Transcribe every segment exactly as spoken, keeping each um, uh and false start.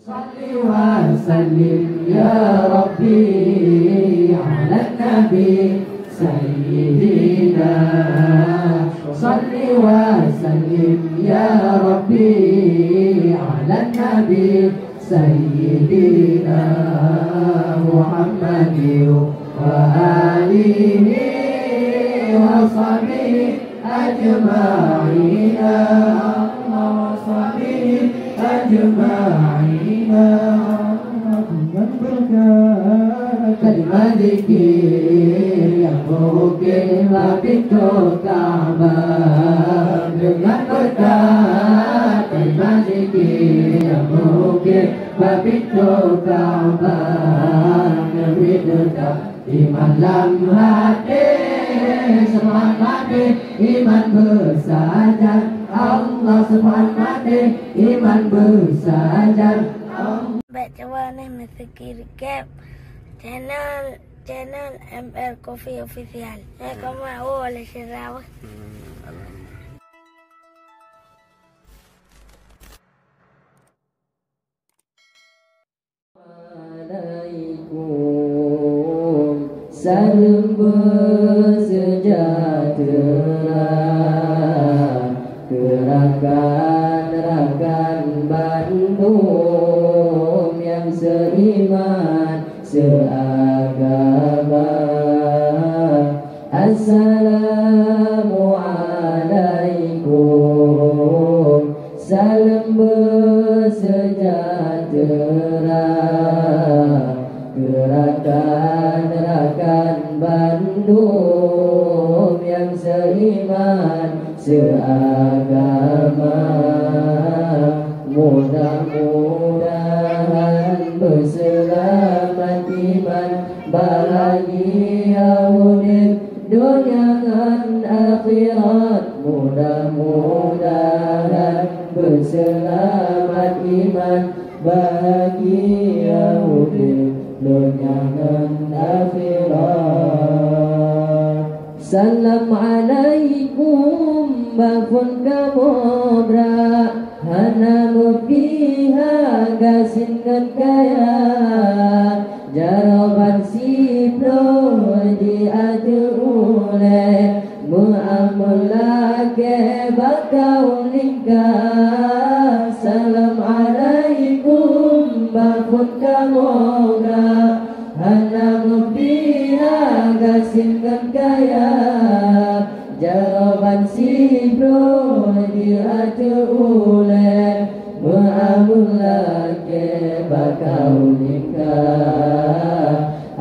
Salli wa sallim ya Rabbi ala Nabi Sayyidina. Salli wa sallim ya Rabbi ala Nabi Sayyidina Muhammadin wa alihi wa sahbihi ajma'ina. Allahumma shalli ajma'ina. Dengan berkat kalimah zikir yang mungkin pintu Ka'bah, dengan berkat kalimah zikir yang mungkin pintu Ka'bah, Nabi tetap iman lam hati, subhan mati iman bersajar. Allah subhan mati iman bersajar. Bèk cuba neh meusikir gap channel, channel M L Coffee Official. Eh, kamu awal lah sirah. Alaikum. Saleuem beuseujahtra keu rakan-rakan bandum nyang seuiman seuagama. Assalamualaikum. Saleuem beuseujahtra keu rakan-rakan bandum nyang seuiman seuagama. Mudah-mudahan beuseulamat iman, bahagia udép donya ngon akhirat. Mudah-mudahan beuseulamat iman, bahagia udép donya ngon akhirat. Salam alaikum, bah phôn kamoe brat, hana meupiha gasien ngon kaya. Jaroe ban siploh di ateueh ulèe, meuamon lakèe bak kaum lingka. Salam alaikum, bah phôn kamoe brat, hana meupiha gasien ngon kaya. Jaroe ban siploh di ateueh ulèe, meuamon lakèe bak kaum lingka.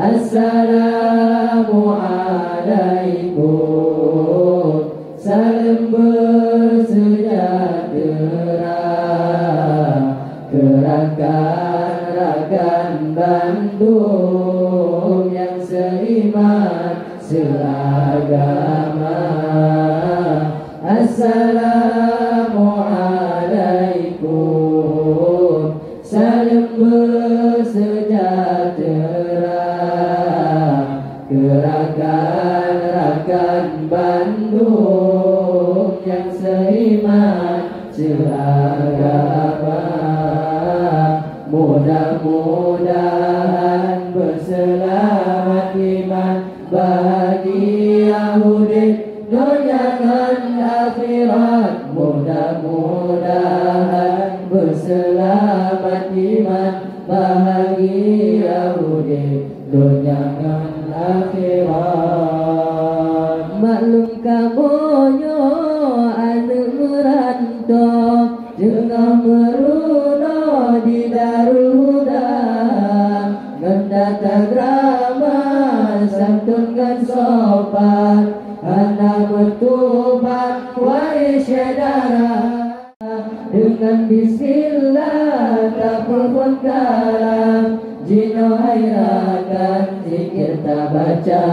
Assalamualaikum. Saleuem beuseujahtra keu rakan-rakan bandum nyang seuiman seuagama. Assalamualaikum. Saleuem beuseujahtra keu rakan-rakan bandum nyang seuiman seuagama. Mudah-mudahan beuseulamat iman, bahagia udép donya ngon akhirat. Mudah-mudahan beuseulamat iman, bahagia udép donya ngon akhirat. Maklum kamoe nyoe aneuk meuranto, teungoh meurunoe di Darul Huda, ngon tata krama santun ngon sopan, hana meutuban wahé syedara. Deungon bismillah tapeuphon kalam, jinoe hai rakan zikir tabaca.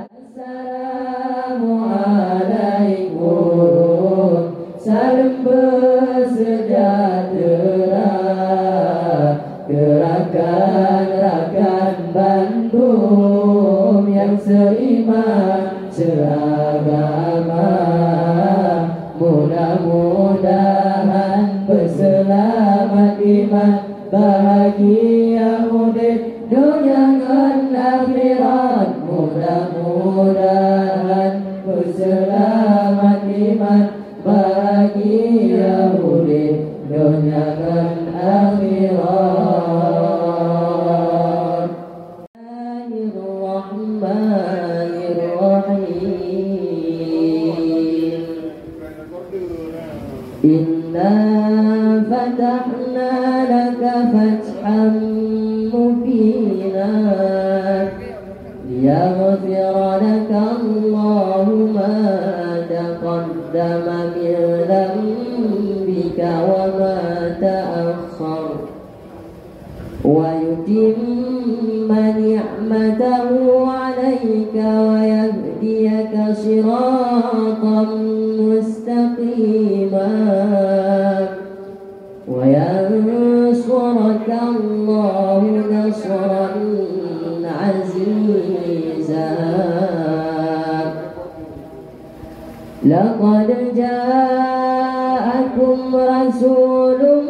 Assalamualaikum, saleuem beuseujahtra keu rakan-rakan bandum nyang seuiman seuagama. Mudah-mudahan beuseulamat iman, Bahagia udép donya ngon akhirat, mudah-mudahan peuseulamat iman. Bahagia udép donya ngon akhirat. Bismillahirrahmanirrahim. Inna fatahna laka fathan mubina. Liyaghfira laka Allahu ma taqaddama min dhanbika wa ma ta'akhkhar. Wa yutimma ni'matahu 'alaika wa yahdiyaka siratan mustaqima. Wa yansuraka Allahu nasran 'aziza. Laqad ja'akum rasulun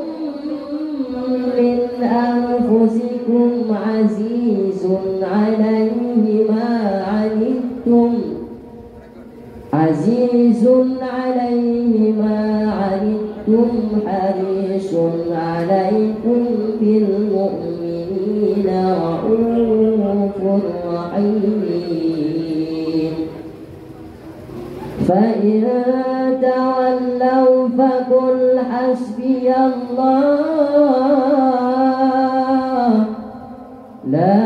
min anfusikum azizun 'alaihi ma 'anittum. Azizun 'alaihi ma 'anittum, harisun 'alaikum bil mu'minina raufur rahim. Fa in tawallaw faqul hasbiyallah. La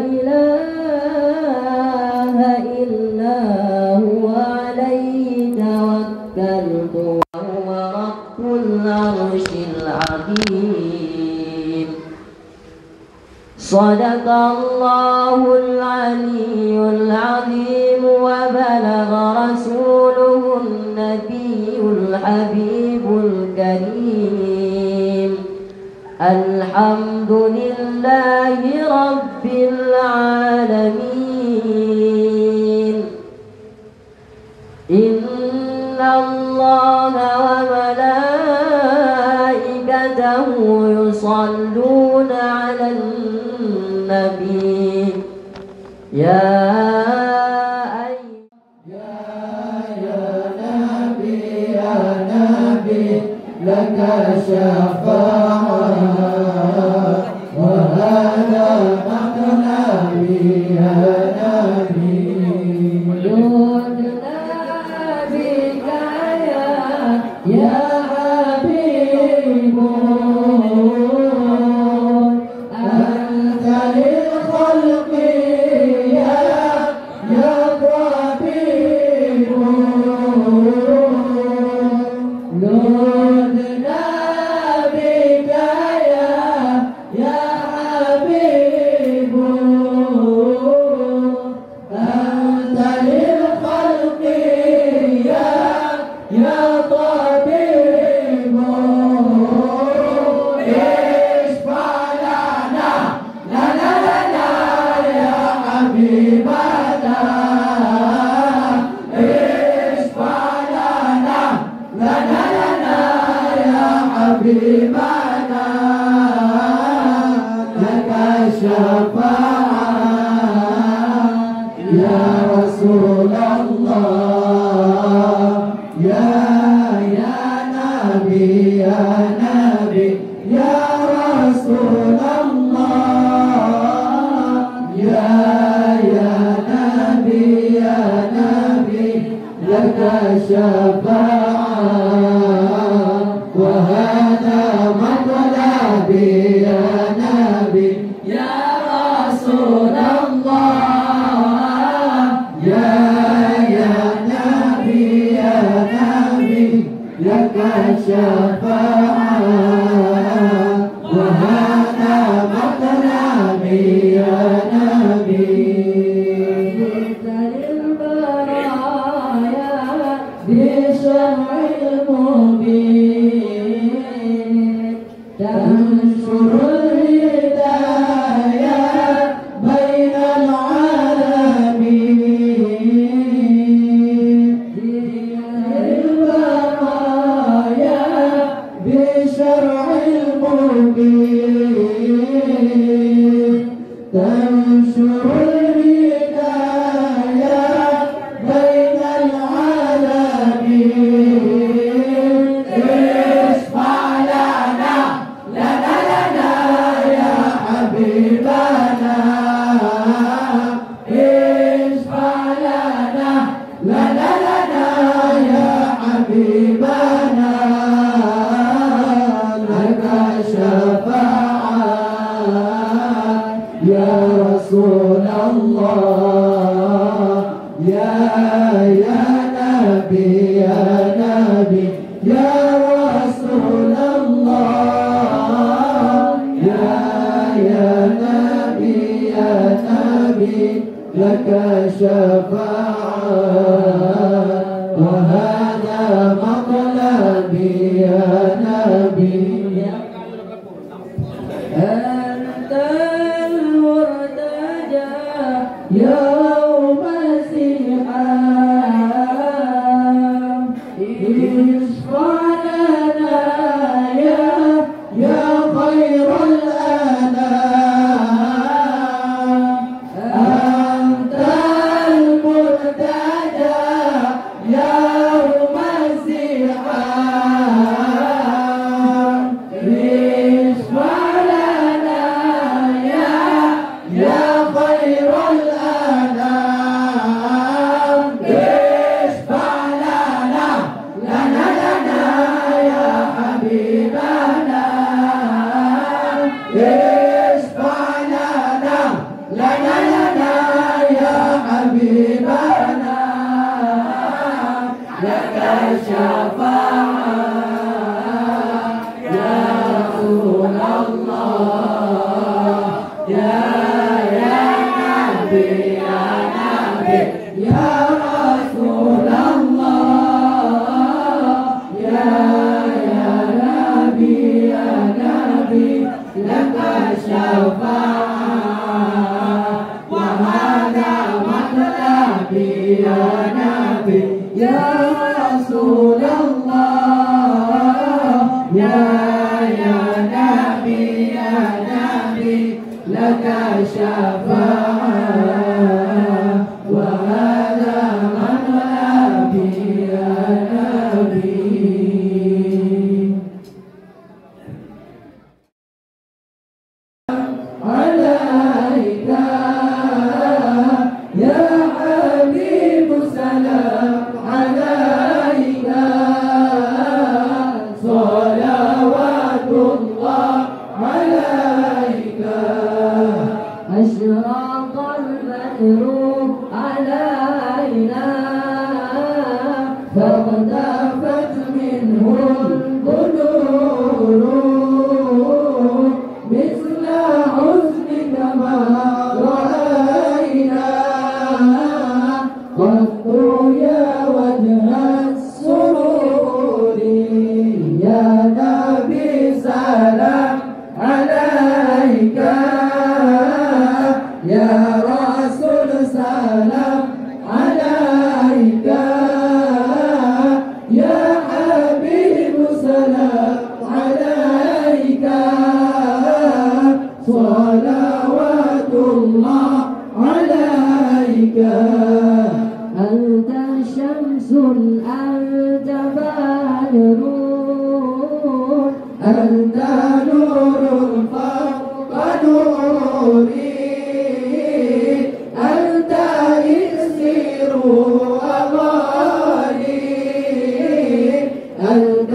ilaha illa huwa 'alaihi tawakkaltu wa huwa rabbul 'arsyil 'azim. Shadaqallahul 'aliyyul 'azim wa balagha rasuluhun nabiyyul habibul karim. Alhamdulillahi rabbil 'alamin. Innallaha wa malaikatahu yusalluna 'alan nabi. Ya ay- Ya, ya Nabi, ya Nabi, laka syafa'ah, wa hadha matlabi, ya Nabi. Udna bika ya, ya Habibu, anta lil khalqi ya, ya Tabibu. Udna bika ya, ya Habibu, anta lil khalqi ya, ya Tabibu. Isyfa' lana, lana, lana, ya Habibana. Isyfa' lana, lana, lana, ya Habibana. Laka syafa'ah, ya Rasulullah. Ya, ya Nabi, ya Nabi, ya Rasulullah. Ya, ya Nabi, ya Nabi, laka syafa'ah, wa hadha matlabi, ya Nabi. Ya Rasulullah, ya, ya Nabi, ya Nabi, laka syafa'ah, wa hadha matlabi, ya Nabi. Lil baraya bi syar'il mubin. Tansyurul hidayah bainal alamin. Dinil baraya bi syar'il تنشر الهداية بين العالمين. اشفع لنا، لنا، لنا يا حبيبنا. اشفع لنا، لنا، لنا يا حبيبنا، لك الشفاعة يا رسول الله، يا، يا نبي، يا نبي، يا رسول الله، يا، يا نبي، يا نبي، لك الشفاعة، وهذا مطلبي يا نبي. أنت المرتجى يوم الزحام. اشفع لنا يا، يا خير الأنام. أنت المرتجى يوم الزحام. اشفع لنا يا، يا خير الأنام. اشفع لنا، لنا، لنا يا حبيبنا. اشفع لنا، لنا، لنا يا حبيبنا، لك الشفاعة يا رسول الله، يا، يا نبي، يا نبي، يا رسول الله، يا، يا نبي، يا نبي، لك الشفاعة، وهذا مطلبي يا نبي، يا رسول الله، يا، يا نبي، يا نبي، لك الشفاعة، وهذا مطلبي يا نبي. عليك يا حبيب سلام عليك، صلوات الله عليك. أشرق البدر علينا فاختفت منه البدور مثل حسنك ما رأينا قط يا وجه السرور. يا نبي سلام عليك، يا رسول سلام عليك، يا حبيب سلام عليك، صلوات الله عليك. أنت شمس، أنت بدر، أنت نور فوق نوري، أنت إكسير أماني، أنت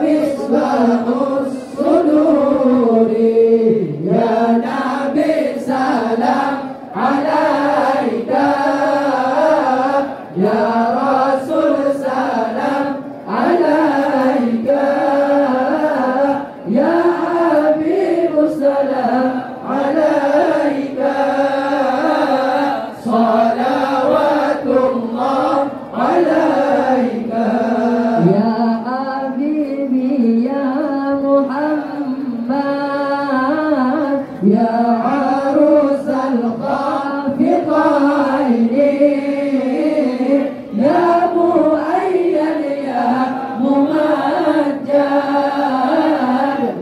مصباح الصدور. يا نبي سلام عليك، يا رسول سلام عليك، يا حبيب سلام عليك، صلوات الله عليك. يا حبيبي يا محمد، يا عروس الخافقين، يا مؤيد يا ممجد،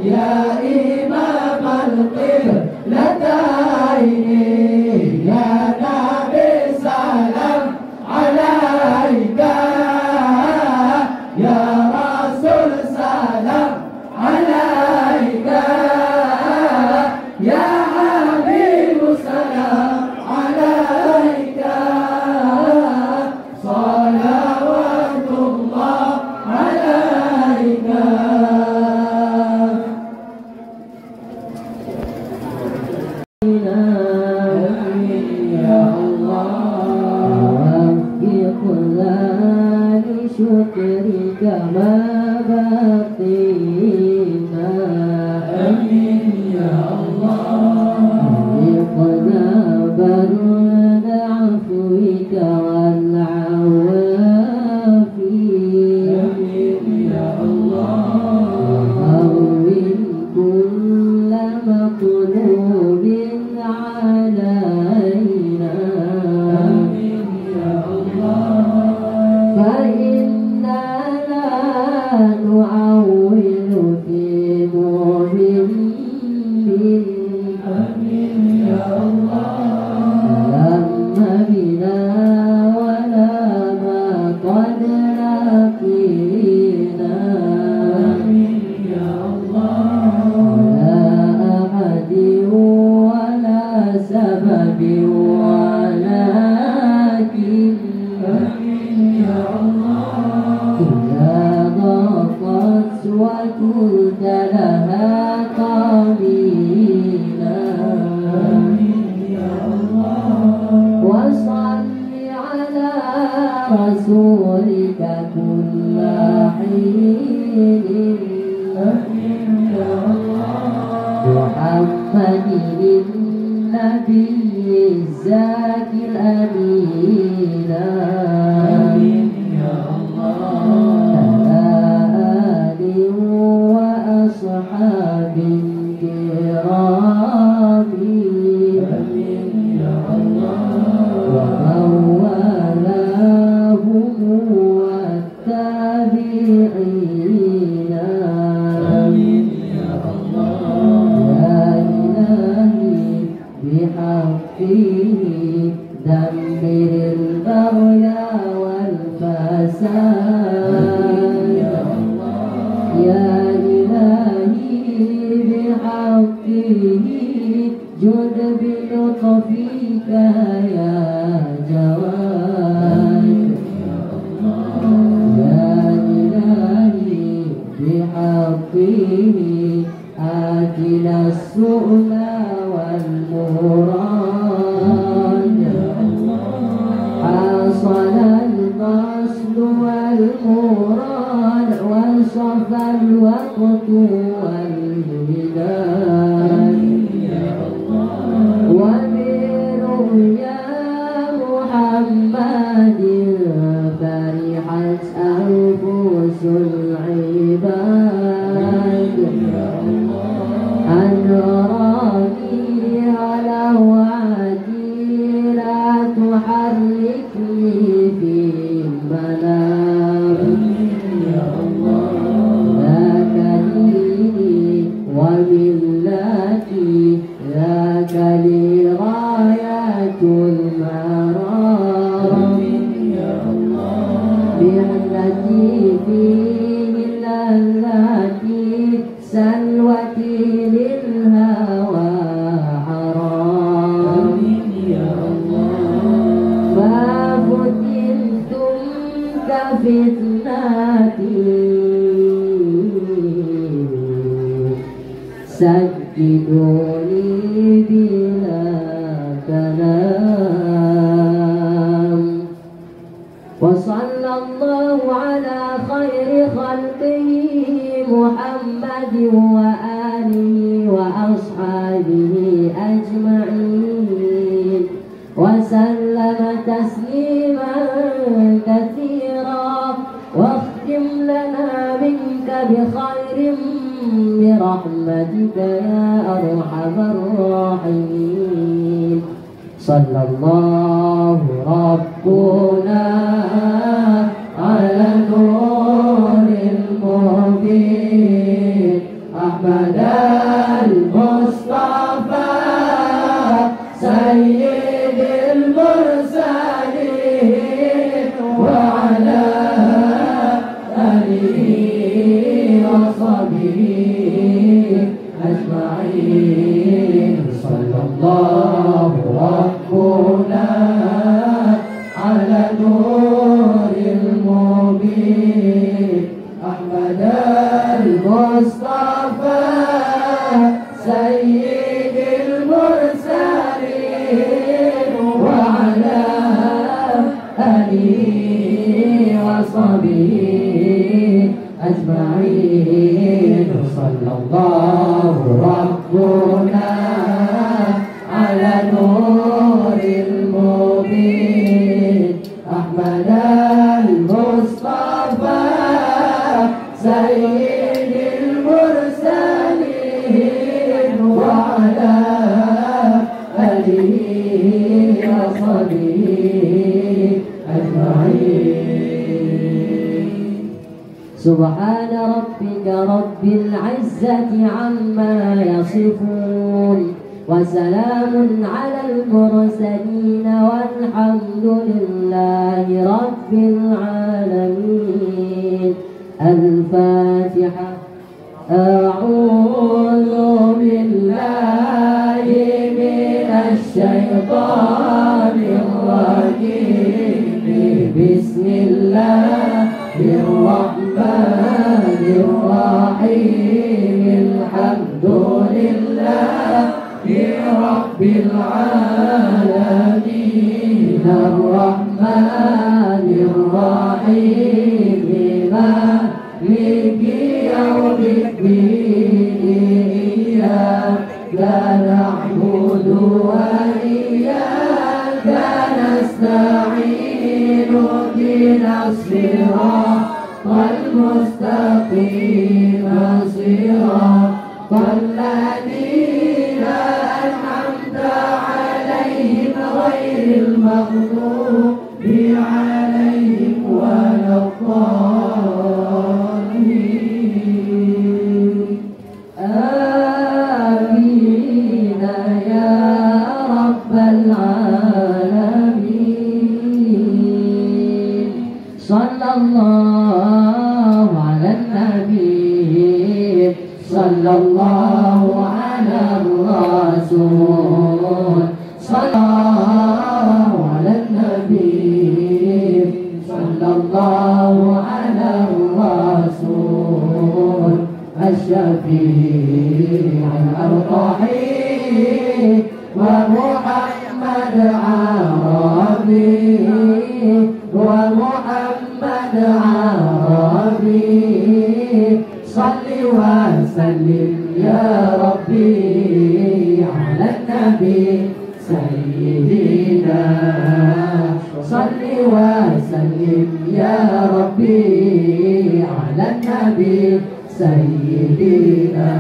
يا إمام ما بقينا. آمين يا الله. أذقنا برد عفوك والعوافي. آمين يا الله. وهون كل مطلوب علينا. آمين يا الله. فإنا لا نعول في مؤمن. آمين يا الله. لم بنا ولا ما قد لقينا. آمين يا الله. لا أحد ولا سبب ولكن. آمين يا الله. إذا ضاقت وقلت لها قامينا. آمين يا الله. وصل على رسولك كل حين. آمين يا الله. محمد النبي الزاكي الأمين. آمين يا الله. وعلى آله وأصحابه الكرام. آمين يا الله. ومن والاهم والتابعين. آمين يا الله. يا إلهي بحقه دمر البغي والفساد. آمين يا الله. يا إلهي بحقه جد بلطفك يا جواد. يا إلهي بحقه آتنا السؤل والمراد. حصل القصد والمراد وانصفى الوقت والمداد. وبرؤيا محمد فرحت أنفس العباد. أنراني لوعتي لا تحركني في المنام. ذاك ديني وملتي ذاك لي غاية المرام. محنتي فيه التي سلوتي للهوى حرام. ما فتنتم كفتنتي سددوني بلا كلام. وصلى الله على خير خلقه محمد وآله وأصحابه أجمعين. وسلم تسليما كثيرا. واختم لنا منك بخير برحمتك يا أرحم الراحمين. صلى الله ربنا على النور المبين أحمد المصطفى سيد المرسلين وعلى آله وصحبه أجمعين. صلى الله ربنا على النور المبين أحمد المصطفى سيد المرسلين وعلى آله وصحبه سبحان ربك رب العزة عما يصفون، وسلام على المرسلين، والحمد لله رب العالمين. الفاتحة. أعوذ بالله من الشيطان الرجيم. بسم الله الرحمن الرحيم. الحمد لله رب العالمين. الرحمن الرحيم. مالك يوم الدين. إياك نعبد وإياك نستعين. اهدنا الصراط المستقيم. صراط الذين أنعمت عليهم غير المغضوب عليهم ولا الضالين. آمين يا رب العالمين. صلى الله على النبي، صلى الله على الرسول، صلى الله على النبي، صلى الله على الرسول، الشفيع المرتضي، ومحمد عربي، ومحمد عربي. صل وسلم يا ربي على النبي سيدنا. صل وسلم يا ربي على النبي سيدنا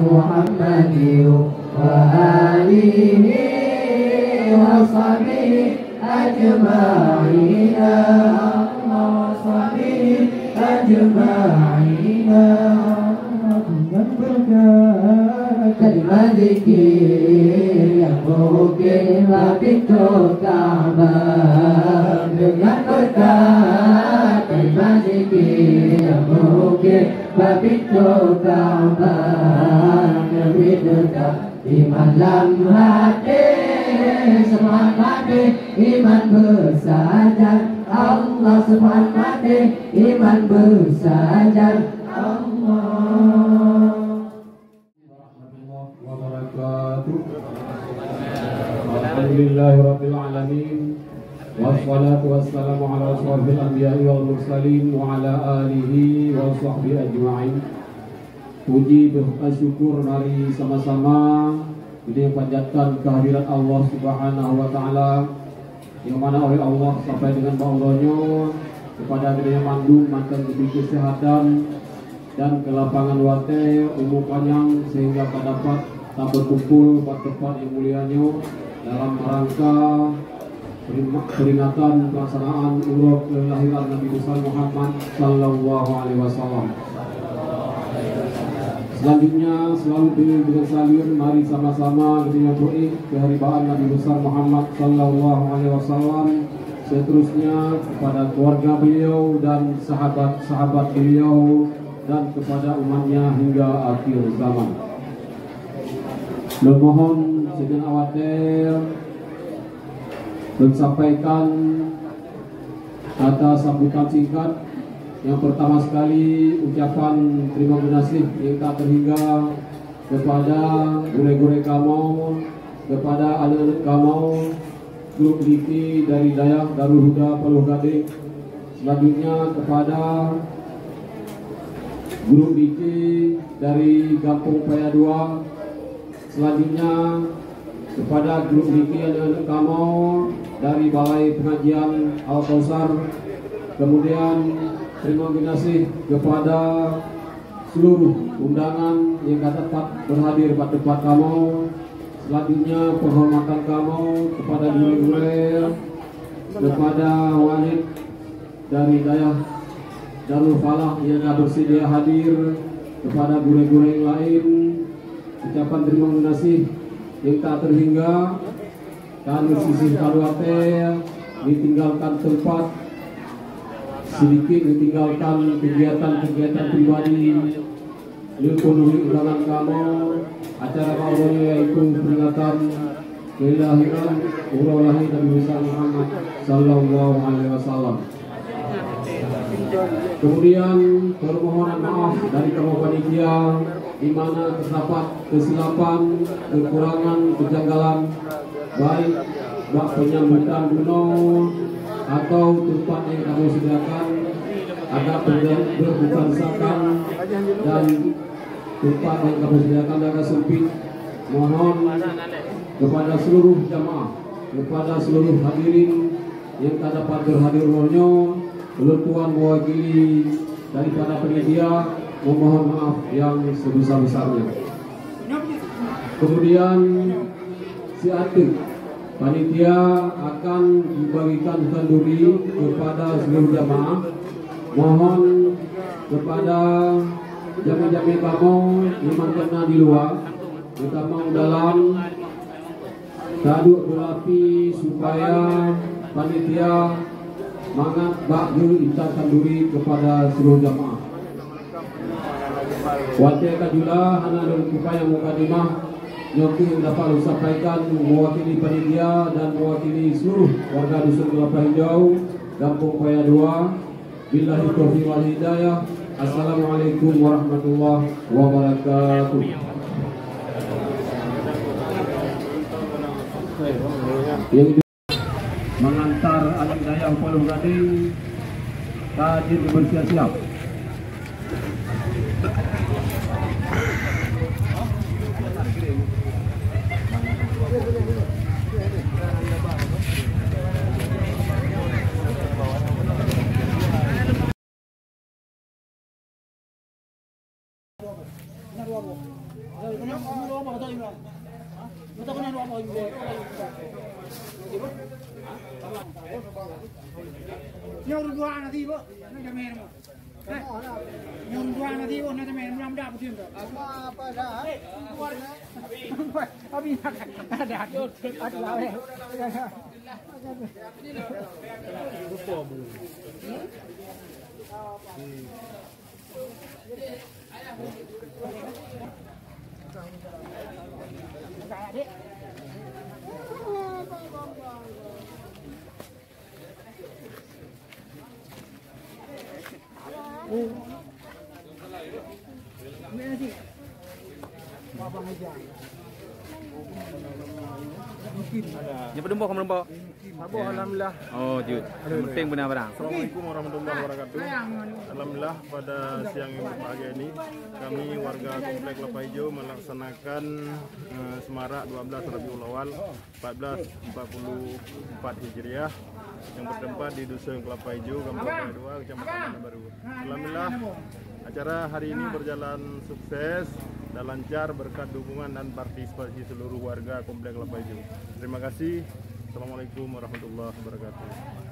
محمد وآله وصحبه أجمعين. وصحبه أجمعين. Dengan berkat kalimah zikir nyang beukir bak pintoe Ka'bah. Dengan berkat kalimah zikir nyang beukir bak pintoe Ka'bah, Nabi teuka di malam hati. Subhan Nabi iman beusajan, Allah subhan Nabi iman beusajan, Allah. Warahmatullahi wabarakatuh. Alhamdulillahirabbil alamin. Wassalatu wassalamu ala asyrafil anbiya'i wal mursalin wa ala alihi wa sahbihi ajma'in. Puji dan syukur mari sama-sama kita panjatkan kehadirat Allah Subhanahu wa Ta'ala, yang mana oleh Allah sampai dengan bak uroe nyoe kepada geutanyoe mandum mantong diberi kesehatan dan kelapangan watée, umu panyang, sehingga ka dapat taberkumpul bak teumpat nyang mulia nyoe dalam rangka peringatan pelaksanaan uroe kelahiran Nabi besar Muhammad sallallahu alaihi wasallam. Selanjutnya, selalu dengan saleuem, mari sama-sama kita beri keharibaan Nabi besar Muhammad sallallahu alaihi wasallam. Seterusnya, kepada keluarga beliau dan sahabat-sahabat beliau dan kepada umatnya hingga akhir zaman. Lôn mohon sigoe watée lôn sampaikan kata sambutan singkat. Yang pertama sekali, ucapan terima kasih yang tak terhingga kepada gurée-gurée kamoe, kepada aneuk-aneuk kamoe, grup Liki dari Dayah Darul Huda Paloh Gadeng. Selanjutnya kepada grup Liki dari Gampong Paya Dua. Selanjutnya kepada grup Liki aneuk-aneuk kamoe dari Balai Pengajian Al Kausar. Kemudian terima kasih kepada seluruh undangan yang ka dapat berhadir bak teumpat kamoe. Selanjutnya penghormatan kamoe kepada gurée-gurée, kepada walid dari Dayah Darul Falah yang dah bersedia hadir, kepada gurée-gurée yang lain, ucapan terima kasih yang tak terhingga. Dan sisi kaluate ditinggalkan tempat, sedikit ditinggalkan kegiatan-kegiatan pribadi. Leupeue undangan kamoe, acara kamoe yaitu peringatan kelahiran uroe lahé Nabi besar Muhammad sallallahu alaihi wasallam. Kemudian permohonan maaf dari kamoe panitia di mana terdapat kesilapan, kekurangan, kejanggalan, baik bak penyambutan bunoe atau tempat yang kamoe sediakan, adat berbuka desakan dan tempat yang kamoe sediakan agak sempit. Mohon kepada seluruh jamaah, kepada seluruh hadirin yang ka dapat berhadir uroe nyoe, ulôn tuan mewakili daripada panitia memohon maaf yang sebesar-besarnya. Kemudian, siat teuk panitia akan membagikan khanduri kepada seluruh jamaah. Mohon kepada jamé-jamé kamoe nyang na di luwa, terutama dalam, taduek beurapi supaya panitia mangat bak geuintat khanduri kepada seluruh jamaah. Watée ka jula hana lôn kupayang mukadimah, nyoe keuh dapat lôn sampaikan mewakili panitia dan mewakili seluruh warga Dusun Kelapa Hijau, Gampông Paya Dua. Billahi taufiq wal hidayah. Assalamualaikum warahmatullahi wabarakatuh. Yang mengantar anak dayah Paloh Gading, ka jeuet bersiap-siap. Nyoe ureueng dua aneuk tiboh, na jamé nyoe. Hei. Nyoe ureueng dua aneuk tiboh, na jamé, mudah-mudahan beutôi tu. Apa dah? Abi ada. Ada lah, weh. Nyoe padum boh, padum boh? Saboh, alhamdulillah. Oh, jeuet. Yang penting beuna barang. Assalamualaikum warahmatullahi wabarakatuh. Alhamdulillah, pada siang yang berbahagia ini, kami warga Komplek Kelapa Hijau melaksanakan, eh, semarak dua belas Rabiul Awal empat belas empat puluh empat Hijriah yang bertempat di Dusun Kelapa Hijau, Gampông Paya Dua, Kecamatan Tanah Baru. Alhamdulillah, acara hari ini berjalan sukses dan lancar berkat dukungan dan partisipasi seluruh warga Komplek Kelapa Hijau. Terima kasih. Assalamualaikum warahmatullahi wabarakatuh.